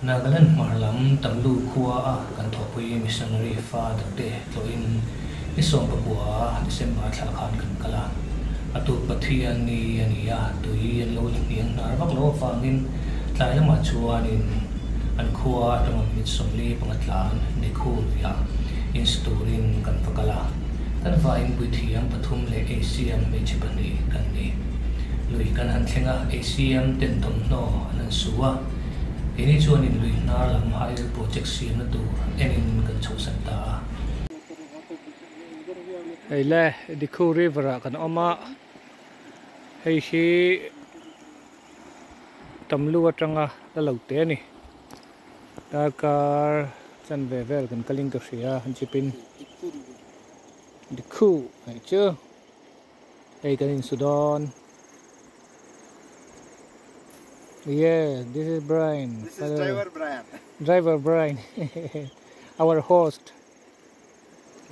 Nagaland hmar lam Tamlu khua a kan thawhpui missionary father te tlawhin ni 19 December thla khan kan kal a. A tuk Pathian ni a ni a, tui an lo la hniang hnar vak lo avangin tlai lamah chuanin an khua atanga minute 45 tlan Dikhu luiah insu turin kan va kal a. Kan vaiin puithiam pathum leh eisiam hmeichhe pahnih kan ni. Lui kan han thleng a, eisiam ten thawmhnaw an han su a. Keini chuanin lui hnar lam hydel project siamna tur enin kan chhohsan ta a. Hei le, Dikhu River ah kan awm a, hei hi Tamlu atanga la lo te a ni. Darkar chanve vel kan kalin ka hria jeep in Dikhu hei chu hei kan insu dawn. Yeah, this is Brian. This is driver Brian. Driver Brian, our host.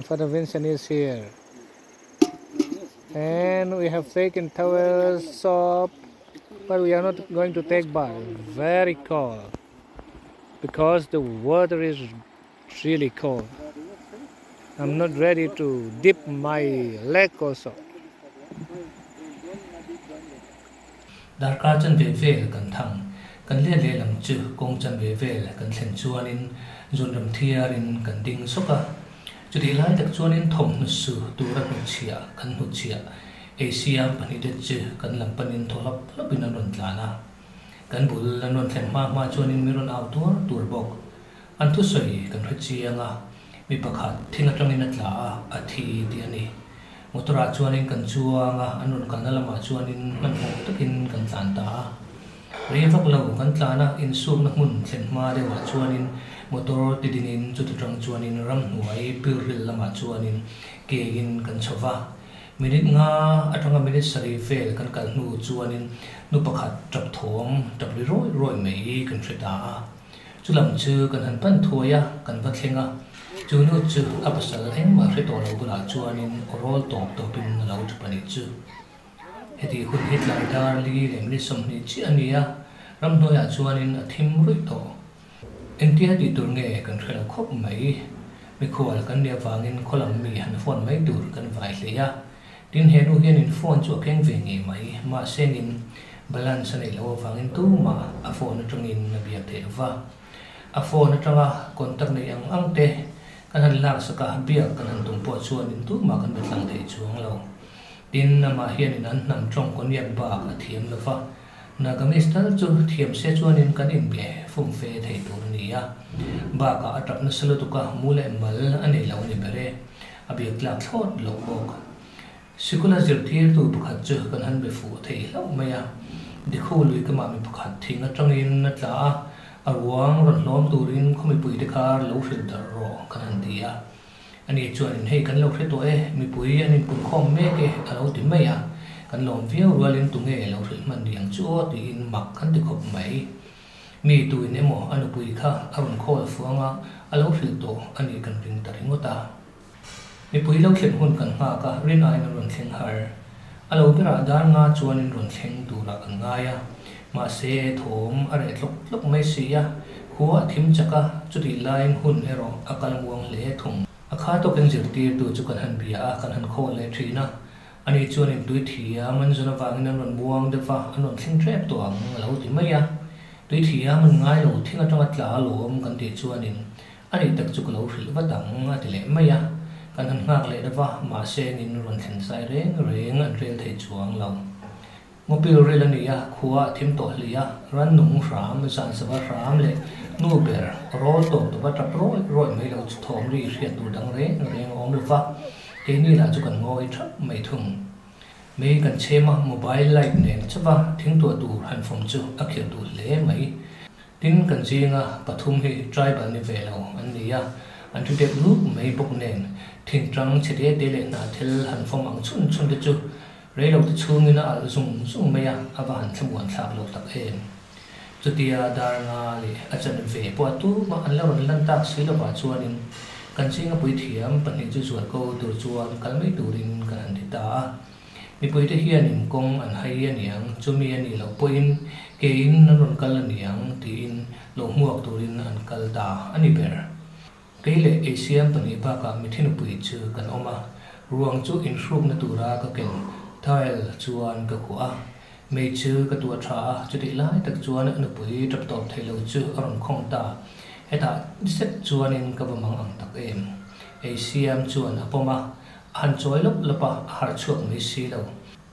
Father Vincent is here. And we have taken towels, soap, but we are not going to take bath. Very cold. Because the water is really cold. I'm not ready to dip my leg also. Darkar chanve vel kan thang. Kan let leh lam chu kawng chanve vel kan thlen chuanin zunram thiarin kan ding sawk a. Chutih lai tak chuanin thawmhnaw su tura hnutchhiah kan hnutchhiah eisiam pahnih te chu kan lam panin thaw hlap hlapin an rawn tlan a. Kan bul an rawn thlen hma hma chuanin mi rawn au tuar tuar bawk. An thusawi kan hre chiang a, mi pakhat thing atangin a tla a, a thi tih a ni. Motor ah chuanin kan chuang a, an rawn kalna lamah chuanin hmanhmawh takin kan tlan ta a. Rei vak lo kan tlan a, insukna hmun thlen hma deuhah chuanin motor ti dingin chuti tang chuanin ramhnuai pilril lamah chuanin keiin kan chho va. Minute nga atanga minute sarih vel kan kal hnu chuanin nu pakhat tap thawm tap ri rawih rawih mai kan hre ta a. Chu lam chu kan han pan thuai a, kan va thleng a. Chu nu chu a pasal engmah hre tawh lo bulah chuanin aw rawl tawp tawpin a lo tap a nih chu. Heti hun hi tlai dar li leh minute 20 chiah a ni a, ramhnuaiah chuanin a thim ruih tawh. Engtia tih tur nge kan hre lo khawp mai. Mikhual kan nih avangin khaw lam mi han phone mai tur kan vai hlei a. Tin, he nu hianin phone chu a keng ve ngei mai, mahsengin balance a neih loh avangin tumah a phone atangin a biak theih lova. A phone atanga contact neih ang ang te kan han laksak a, biak kan han tum pawh chuanin tumah kan be tlang thei chuang lo. Tin, amah hianin an hnam tawng Konyak bak a thiam lova. Nagamis tal chu thiam se chuanin kan inbe fum fe thei tur a ni a. Bakah a tap nasa lutuk a, mu leh mal a nei lo a ni ber e. A biak tlak thlawt loh bawk. Sikula zirtirtu pakhat chu kan han be fuh thei hlauh mai a. Dikhu lui kamah mi pakhat thing atangin a tla a, a ruang rawn hlawm turin khaw mipuite kha lo hrilh darh rawh kan han ti a. Ani chuanin hei kan lo hre tawh e, mipui an inpunkhawm mek e a lo ti mai a, kan lawm viau rualin tunge lo hrilh hman ni ang chu aw tiin mak kan ti khawp mai. Mi tuin emaw a nupui kha a rawn khawl fuang a, a lo hrilh tawh a nih kan ring ta ringawt a. Mipui lo thlen hun kan nghak a, rin aiin a rawn thleng har. A lo berah dar nga chuanin rawn thleng turah kan ngai a, mahse thawm a reh tlawk tlawk mai si a, khua a thim chak a, chutih laiin hun erawh a kal muang hle thung. A kha tawkin zirtirtu chu kan han bia a, kan han khawl leh thin a, ani chuanin tui thiam an zawn avangin an rawn muang deuh va, an rawn thleng tep tawh ang a lo ti mai a. Tui thiam an ngai lo, thing atanga tla alawm kan tih chuanin A nih tak chu ka lo hrilh vat ang a ti leh mai a, kan han nghak leh deuh a, mahse nin rawn thlen zai reng reng an rel thei chuang lo. Ngawpil ril a ni a, khua a thim tawh hlih a, rannung hram, zan sava hram leh nu ber rawl tawp tawp a tap rawih rawih mai lo chu thawm ri hriat tur dang reng reng a awm lo va, keini lah chu kan ngawi thap mai thung. Mei kan chhem a, mobile light nen chauva thingtuah tur han fawm chu a khirh duh hle mai. Tin, kan zinga pathum hi tribal ni ve lo an ni a, an thu deuh lup mai bawk nen thingtang chhe te te leh hna thil han fawm ang chhun chhun te chu rei lo te chhungin a alh zung zung mai a, a va han thlamuan thlak lo tak em. Chutia dar nga leh a chan ve pawh a tumah an la rawn lan tak si lovah chuanin kan zinga puithiam pahnih chu zual ko tur chuan kal mai turin kan han ti ta a. Mipuite hianin kawng an hai aniang, chumi a nih loh pawhin ke in an rawn kal aniang tiin lo hmuak turin an kal ta a ni ber. Kei leh eisiam pahnih bakah mithi nupui chu kan awm a, ruang chu inhrukna tura ka ken tile chuan ka khuah a. Mei chu ka tuah tha a, chutih lai tak chuan a nupui tap tawp thei lo chu a rawn khawng ta. Hetah zet chuanin ka va mang ang tak em. Eisiam chuan a pawm a, A han chawi lawp lawp a, a harh chhuak mai si lo.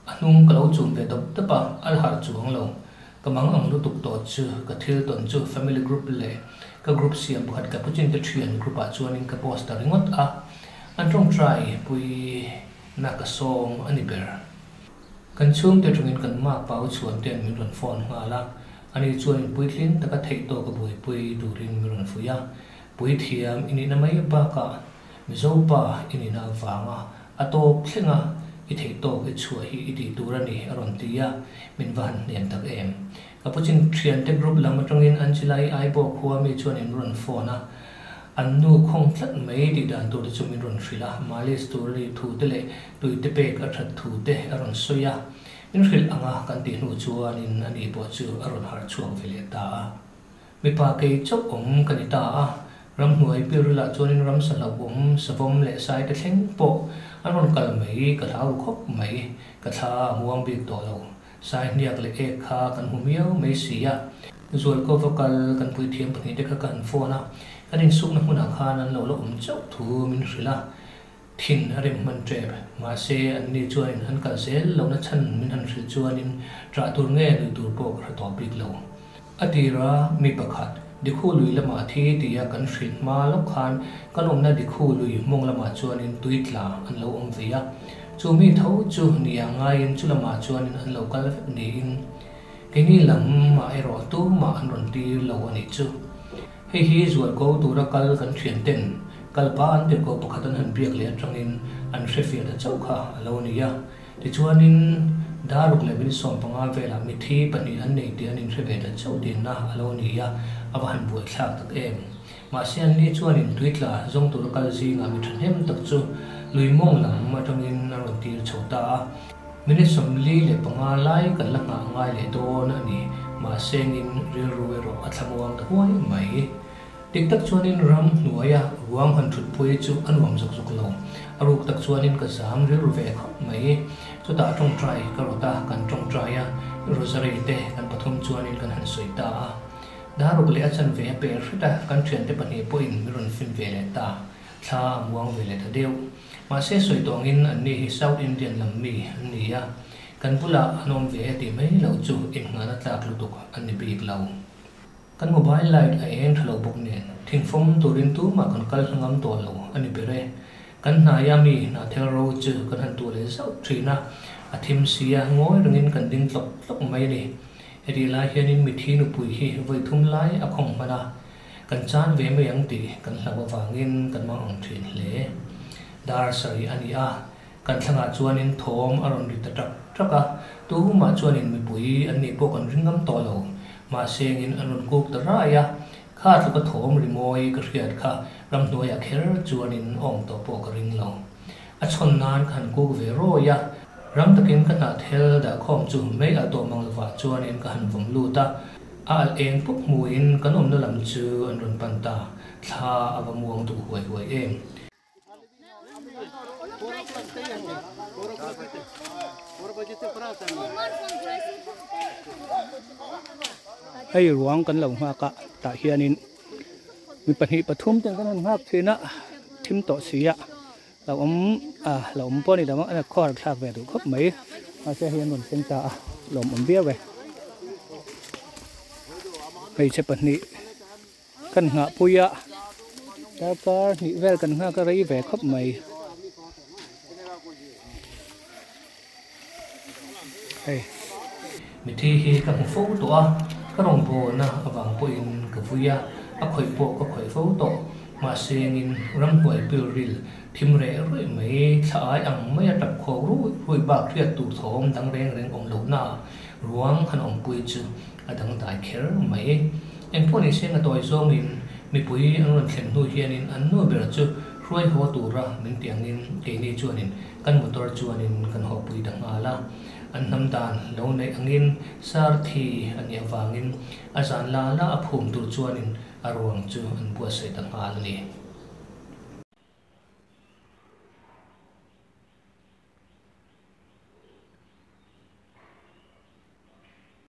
A hnung ka lo chum ve dawp dawp a, a la harh chuang lo. Ka mang ang lutuk tawh chu ka thil tawn chu family group leh ka group siam pakhat ka pu chin te thian group ah chuanin ka post ta ringawt a. An tawngtai pui na ka sawm a ni ber. Kan chhungte atangin kan mak pau chhuan ten min rawn phone nghal a, ani chuanin puitling taka theih tawk a buaipui turin min rawn fuih a. Puithiam i nihna mai bakah Mizo pa i nihna avanga a tawp thlenga i theih tawk i chhuah hi i tih tur a ni a rawn ti a, min va han hnem tak em. Ka pu chin thiante group lam atangin Angela-i Aibaw khua mi chuan in rawn phone a, an nu khawng tlat mai tih dan tur te chu min rawn hrilh a, malis tur a nih thu te leh tui te pek a that thu te a rawn sawi a, min hrilh anga kan tih hnu chuanin ani pawh chu a rawn harh chhuak ve leh ta a. Mipa kei chauh awm ka ni ta a, ramhnuai pilrilah chuanin ramsa hlauhawm, savawm leh sai te thleng pawh an rawn kal mai, ka hlau ru khawp mai, ka thla a muang bik tawh lo. Sai hniak leh ek kha kan hmu miau mai si a. Zualko va kal kan puithiam pahnihte kha ka han phone a, kan insukna hmunah khan an lo la awm chauh thu min hrilh a. Thin a rem hman tep. Mahse, anni chuanin an kal zel lohna chhan min han hrilh chuanin ṭah tur nge nui tur pawh ka hre tawh bik lo. A tira mi pakhat, Dikhu lui lamah thi tia kan hrilh hma lawk khan kan awmna Dikhu lui mawng lamah chuanin tui tla an lo awm ve a. Chu mi tho chu nia ngaiin chu lamah chuanin an lo kal vek niin keini lamah erawh tumah an rawn tir lo a nih chu. Hei hi zualko tura kal kan thian ten kalpa an tirhkoh pakhat an han biak leh atangin an hre fiah ta chauh kha a lo ni a. Tichuanin daruk leh minute 15 velah mithi pahnih an nei tih an inhre ve ta chauh tinna a lo ni a, a va han buaithlak tak em. Mahse anni chuanin tuitla zawng tura kal zingah mi thahnem tak chu lui mawng lam atangin a rawn tir chho ta a. Minute 45 lai kan la nghah ngai leh dawn a ni, mahse nin rilru erawh a thlamuang ta huai mai. Dik tak chuanin ram hnuaia ruang han thut pui chu a nuam zuk zuk lo. A ruk tak chuanin ka zam rilru ve khawp mai. Chutah tawngtai ka rawt a, kan tawngtai a, rosary te kan pathum chuanin kan han sawi ta a. Daruk leh a chanve a pel hret a, kan thiante pahnih pawhin min rawn fin ve leh ta. Thla a muang ve leh ta deuh. Mahse sawi tawngin anni hi South Indian lam mi an ni a, kan bulah an awm ve e tih mai loh chu inngahna tlak lutuk an ni bik lo. Kan mobile light a eng tha lo bawk nen thingfawm turin tumah kan kal hla ngam tawh lo a ni ber e. Kan hnaia mi hnathel ro chu kan han tuah leh zauh thin a, a thim si a, ngawi rengin kan ding tlawk tlawk mai a ni. Hetih lai hianin mithi nupui hi vawi thum lai a khawng hman a, Kan chan ve mai ang tih kan hlauh avangin kan mang ang thin hle. Dar sarih a ni a, kan thlangah chuanin thawm a rawn ri ta ṭak ṭak a, tuhumah chuanin mipui an nih pawh kan ring ngam tawh lo. Mahse engin an rawn kuk ta rai a, kha tluka thawm ri mawi ka hriat kha ramhnuaiah kher chuanin awm tawh pawh ka ring lo. A chhawn nan ka han kuk ve rawi a, rang takin ka hnahthel dahkhawm chu mei alh tawh mang lovah chuanin ka han vawm lut a, A alh eng pawp hmuhin kan awmna lam chu an rawn pan ta, thla a va muang duh huai huai em. Hei ruang kan lo nghak a tah hianin mi pahnih pathum ten kan han nghak thin a thim tawh si a lo awm a lo awm pawh a ni lo a khawhar thlak ve duh khawp mai mahse hei an rawn thleng ta a lawmawm viau e hmeichhe pahnih kan nghah pui a darkar hnih vel kan nghak a rei ve khawp mai hei. Mithi hi ka hmu fo tawh a, ka rawngbawlna avang pawhin ka vui a, a khawih pawh ka khawih fo tawh. Mahse engin ramhnuai pilril thim reh ruih mai, thla ai ang maia tap khawk ruih ruih bak hriat tur thawm dang reng reng awm lohna ruang han awmpui chu a dangdai kher mai. Engpawh ni se nga tawi zawngin mipui an rawn thlen hnu hianin an nu ber chu Hruai haw tura min tih angin keini chuanin kan motor chuanin kan hawpui ta nghal a. An hnam dan lo neih angin sar thi a nih avangin a zan la la a phum tur chuanin a ruang chu an buatsaih ta nghal a ni.